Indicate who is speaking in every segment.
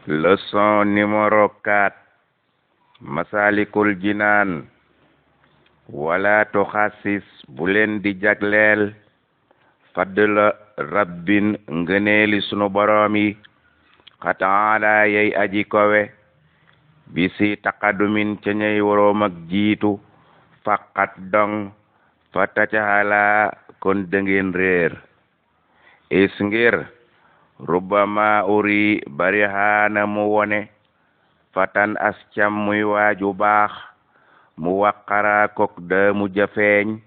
Speaker 1: Leçon numéro 4. Masalikul Jinaan. wala tuxassis bu leen di jagleel fadla rabbin ngëneeli sunu boroom yi xataala yey aji kowe bisi taqadumin ca ñey woroom ak jiitu faqat dong fa tacahala kon dëngeen réer is ngir rubbama uri bari haana mu wone fatan as cam muy waaju baax mu waqara kok da mu jafeeñ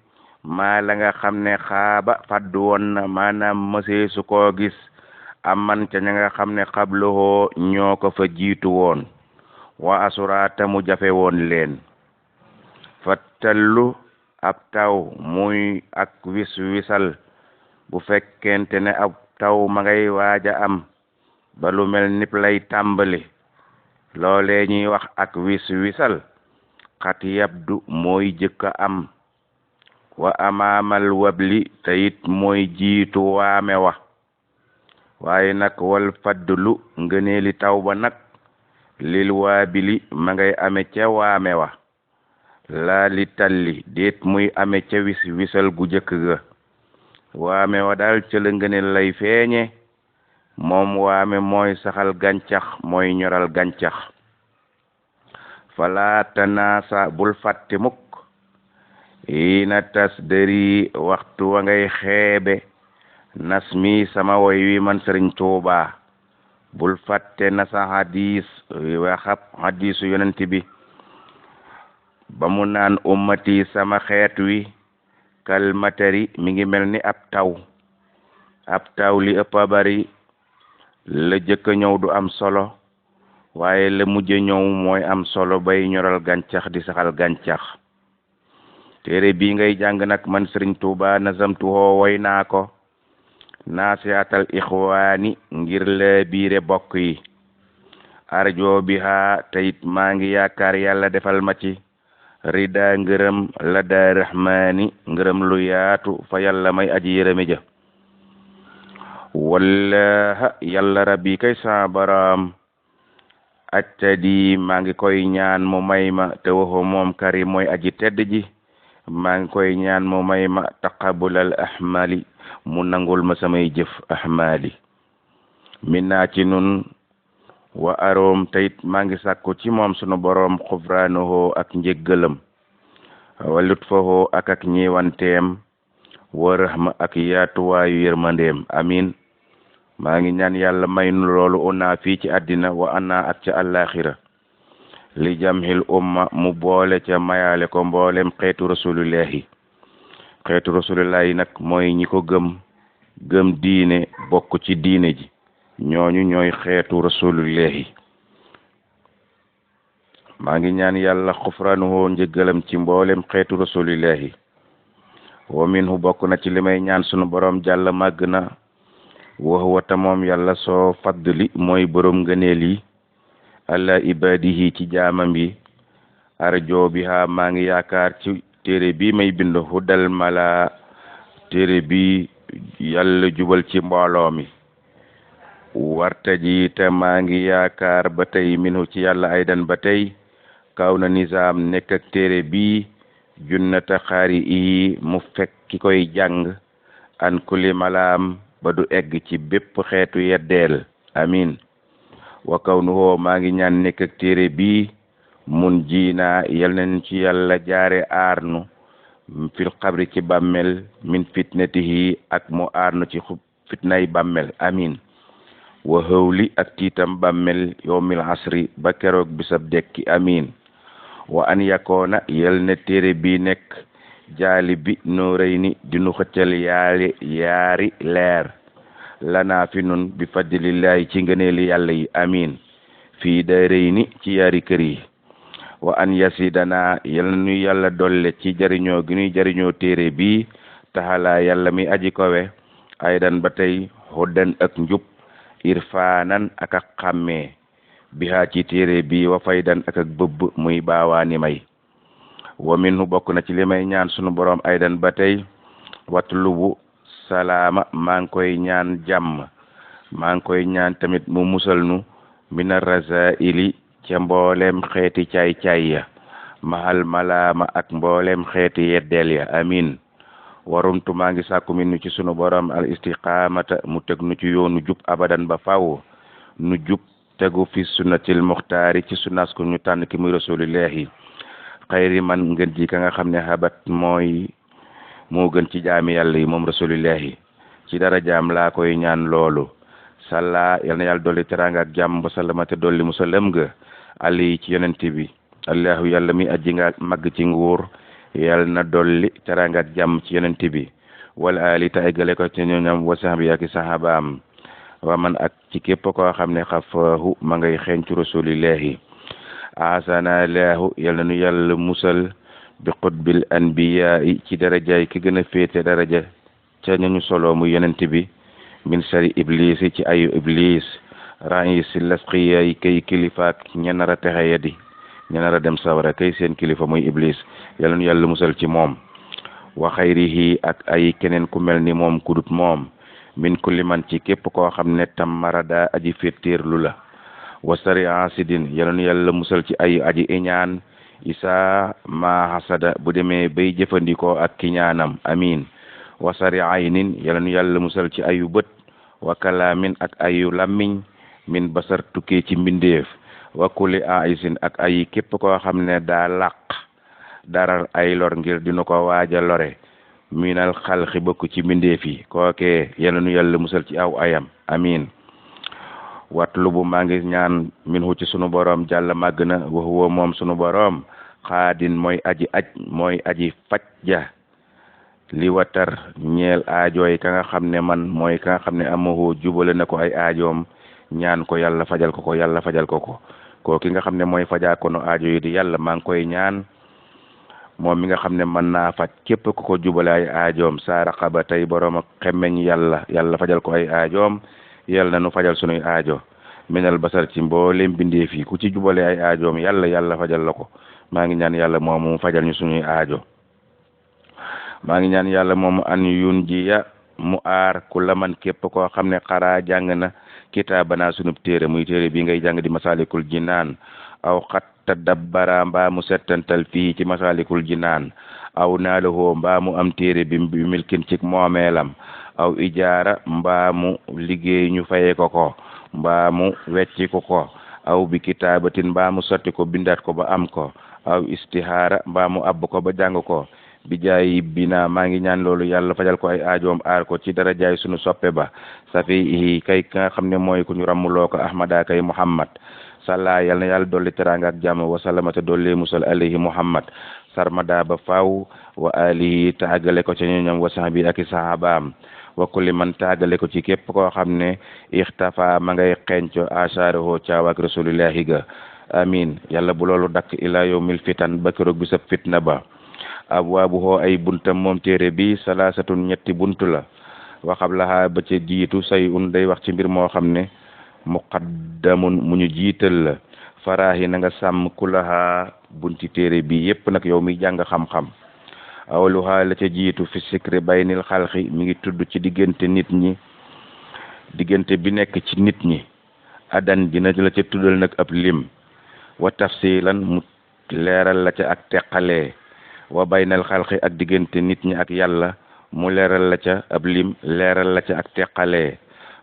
Speaker 1: maa la nga xam ne xaaba faddu woon na maanaam mësee su koo gis aman ca ña nga xam ne xablohoo ñoo ko fa jiitu woon wa asuraata mu jafe woon leen fattallu ab taw muy ak wis wisal bu fekkente ne ab taw ma ngay waaja am ba lu mel nip lay tàmbali loolee ñuy wax ak wis wisal xat yabdu mooy jëkka am wa amaamal wabli teyit mooy jiitu waame wa waaye nag wal faddlu ngëneeli taw ba nag lil waabili ma ngay ame ca waame wa laa li talli déet muy ame ca wis wisal gu jëkk ga waame wa daal ca la ngëneel lay feeñe moom waame mooy saxal gàncax mooy ñoral gàncax fala tanaasa bul fàtte mukk ina tas dëri waxtu wa ngay xeebe nas mi sama woy wi man Sëriñ Tuubaa bul fàtte nasa hadis waxab hadisu yonent bi ba mu naan ummati sama xeet wi kalmatari mi ngi mel ni ab taw li ëpp a bari la jëkk ñëw du am solo waaye la mujj ñëw mooy am solo bay ñoral gàncax di saxal gàncax téere bii ngay jàng nag man Sëriñ Tuubaa nazamtu hoo woy naa ko naasihatal ixwaani ngir la biire bokk yi arjo bi ha teyit maa ngi yaakaar yàlla defal ma ci rida ngërëm la daa rahmaani ngërëm lu yaatu fa yàlla may aji yërëme ja wallaha yàlla rabbi kay sa boroom attadi maa ngi koy ñaan mu may ma te waxu moom kari mooy aji tedd ji maa ngi koy ñaan mu may ma taqabulal ahmali mu nangul ma samay jëf ahmali minna ci nun wa aroom teyit maa ngi sàkku ci moom sunu boroom xufraanohoo ak njéggalam wa lutfahoo ak ñiwanteem wa rahma ak yaatuwaayu yërmandeem amin maa ngi ñaan yàlla may nu loolu una fii ci àddina wa ana ak ca àllaaxira li jamhil umma mu boole ca mayaale ko mboolem xeetu rasulillahi nag mooy ñi ko gëm diine bokk ci diine ji ñooñu ñooy xeetu rasulillahi maa ngi ñaan yàlla xufranuhu njëggalam ci mboolem xeetu rasulillahi wa minhu bokk na ci li may ñaan sunu borom jàll màgg na wax wata moom yàlla soo faddli mooy borom ngëneel yi ala ibadihi ci jaamam yi arjo bi ha maa ngi yaakaar ci téere bi may bind hudal mala téere bi yàlla jubal ci mbooloo mi warta ji te maa ngi yaakaar ba tey minhu ci yàlla aydan ba tey kaw na nizaam nekk ak téere bi junnata xaari yi mu fekk ki koy jàng an kulli malaam ba du egg ci bépp xeetu yeddeel amin wa kaw nu hoo maa ngi ñaan nekk ak téere bi mun jiina yal nañ ci yàlla jaare aarnu fil xabri ci bàmmel min fitnatihi ak mu aarnu ci fitnay bàmmel amin wa hawli ak tiitam bàmmel yawmil asri ba keroog bisab dekki amin wa an yakoona yal na téere bi nekk jaali bi noorey dinu xëccal yaari leer lanaa fi nun bi fadlillahi ci ngëneeli yàlla yi amin fii daarey ci yaari kër yi wa an yasidana yal na nu yàlla dolle ci jariñoo gi nuy jariñoo téere bi taxalaa yàlla mi aji kowe aydan ba tey huddan ak njub irfaanan ak xàmmee bihaa ci téere bi wa faydan ak bëbb muy baawaani may wa minhu bokk na ci li may ñaan sunu borom aydan ba tey watlubu salaama maa ngi koy ñaan jàmm maa ngi koy ñaan tamit mu musal nu mina razaili ca mboolem xeeti caay-caay ya mahal malaama ak mboolem xeeti yeddeel ya amin warumtu maa ngi sàkku min nu ci sunu borom al istiqamata mu teg nu ci yoonu jub abadan ba faw nu jub tegu fi sunnatil muxtaari ci sunnas ko ñu tànn ki muy rasulillahi xayri man ngeen ji ka nga xam ne habat moo gën ci jaami yàlla yi moom rasulillahi ci dara jaam laa koy ñaan loolu salla yal na yàlla dolli teraanga ak jàmm ba sallamate dolli musallam nga ali ci yonent bi allahu yàlla mi aji nga màgg ci nguur yal na dolli teraanga ak jàmm ci yonent bi wala ali ta eggale ko ci ñoñam wa sahbi ak sahabaam wa man ak ci képp koo xam ne xafaahu ma ngay xeeñcu rasulillahi asana lahu yal na nu yàlla musal bi qutbil anbiya ci darajaay ki gën a féete daraja ca ñu solo mu yonent bi min sari iblis ci ayu iblis raisi lasqiya yi kay kilifaak ñenara texe ya di ñenara dem sawara kay seen kilifa muy iblis yal na nu yàlla musal ci moom wa xayrihi ak ay keneen ku mel ni moom kudut moom min kulli man ci képp koo xam ne tam marada aji féttéerlu la wa sari asidin yal na nu yàlla musal ci ay aji iñaan isa ma hasada bu demee bay jëfandikoo ak kiñaanam amin wa sari aynin yal na nu yàlla musal ci ayu bët wa kalaamin ak ayu lammiñ min basar tukkee ci mbindeef wa kulli aisin ak ay képp koo xam ne daa làq darar ay lor ngir dina ko waaja lore minal xalxi bokk ci mbindeef yi kookee yal na nu yàlla musal ci aw ayam amin watlu bu maa ngi ñaan min hu ci sunu borom jàll màgg na wa huwa moom sunu borom xaadin mooy aji faj ja li watar ñeel aajooy ka nga xam ne man mooy ka nga xam ne amahu jubale na ko ay aajoom ñaan ko yàlla fajal ko yàlla fajal ko ki nga xam ne mooy fajaa ko no aajo yi di yàlla maa ngi koy ñaan moom mi nga xam ne mën naa faj képp ku ko jubale ay aajoom saa raqaba tey borom ak xemmeñ yàlla fajal ko ay aajoom yàlla na nu fajal sunuy aajo minal basar ci mboolem bindeef yi ku ci jubale ay aajoom yàlla fajal la ko maa ngi ñaan yàlla moomu fajal ñu sunuy aajo maa ngi ñaan yàlla moomu an yun ji ya mu aar ku la man képp koo xam ne xaraa jàng na kitaabana sunub téere muy téere bi ngay jàng di masalikul jinaan aw xat tadabbara mbaa mu settantal fii ci masalikul jinaan aw naalahoo mbaa mu am téere bi milkin ci moomeelam aw ijaara mbaa mu liggéey ñu faye ko mbaa mu wecci ko aw bi kitaabatin mbaa mu sotti ko bindaat ko ba am ko aw istihaara mbaa mu abb ko ba jàng ko bi jaay bina maa ngi ñaan loolu yàlla fajal ko ay aajoom aar ko ci dara jaay sunu soppe ba safi kay ka nga xam ne mooy ku ñu ràmmuloo ko ahmada kay muhammad salla yal na yàlla dolli teraanga ak jàmm wa salamata dolli musal alayhi muhammad sarmada ba faw wa alihi taagale ko ci ñoñam wa sahbi ak sahabaam wa kulli man taagale ko ci képp koo xam ne ixtafa ma ngay xenco ashaarahu caaw ak rasulillahi ga amin yàlla bu loolu dakk ila yawmil fitan ba keroog bisab fitna ba abwaabuhu ay buntam moom téere bi salaasatun ñetti buntu la waxab laha ba ca jiitu say day wax ci mbir moo xam ne muqaddamun mu ñu jiital la faraahi na nga sàmm kulaha bunti téere bi yépp nag yow mi jàng xam-xam awaluha la ca jiitu fi sikri baynil xalqi mi ngi tudd ci diggante nit ñi diggante bi nekk ci nit ñi adan dina la ca tuddal nag ab lim wa tafsilan mu leeral la ca ak teqalee wa baynal xalqi ak diggante nit ñi ak yàlla mu leeral la ca ab lim leeral la ca ak teqalee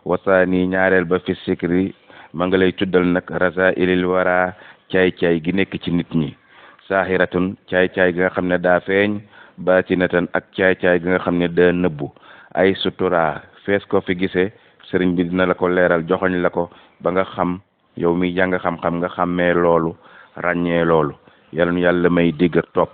Speaker 1: wasaani ñaareel ba fi sikri ma nga lay tuddal nag rasailil wara caay-caay gi nekk ci nit ñi saahiratun caay-caay gi nga xam ne daa feeñ baatinatan ak caay-caay gi nga xam ne daa nëbbu ay sutura fees ko fi gisee sëriñ bi dina la ko leeral joxoñ la ko ba nga xam yow mi jàng xam-xam nga xàmmee loolu ràññee loolu yàlla nu yàlla may dégg ak topp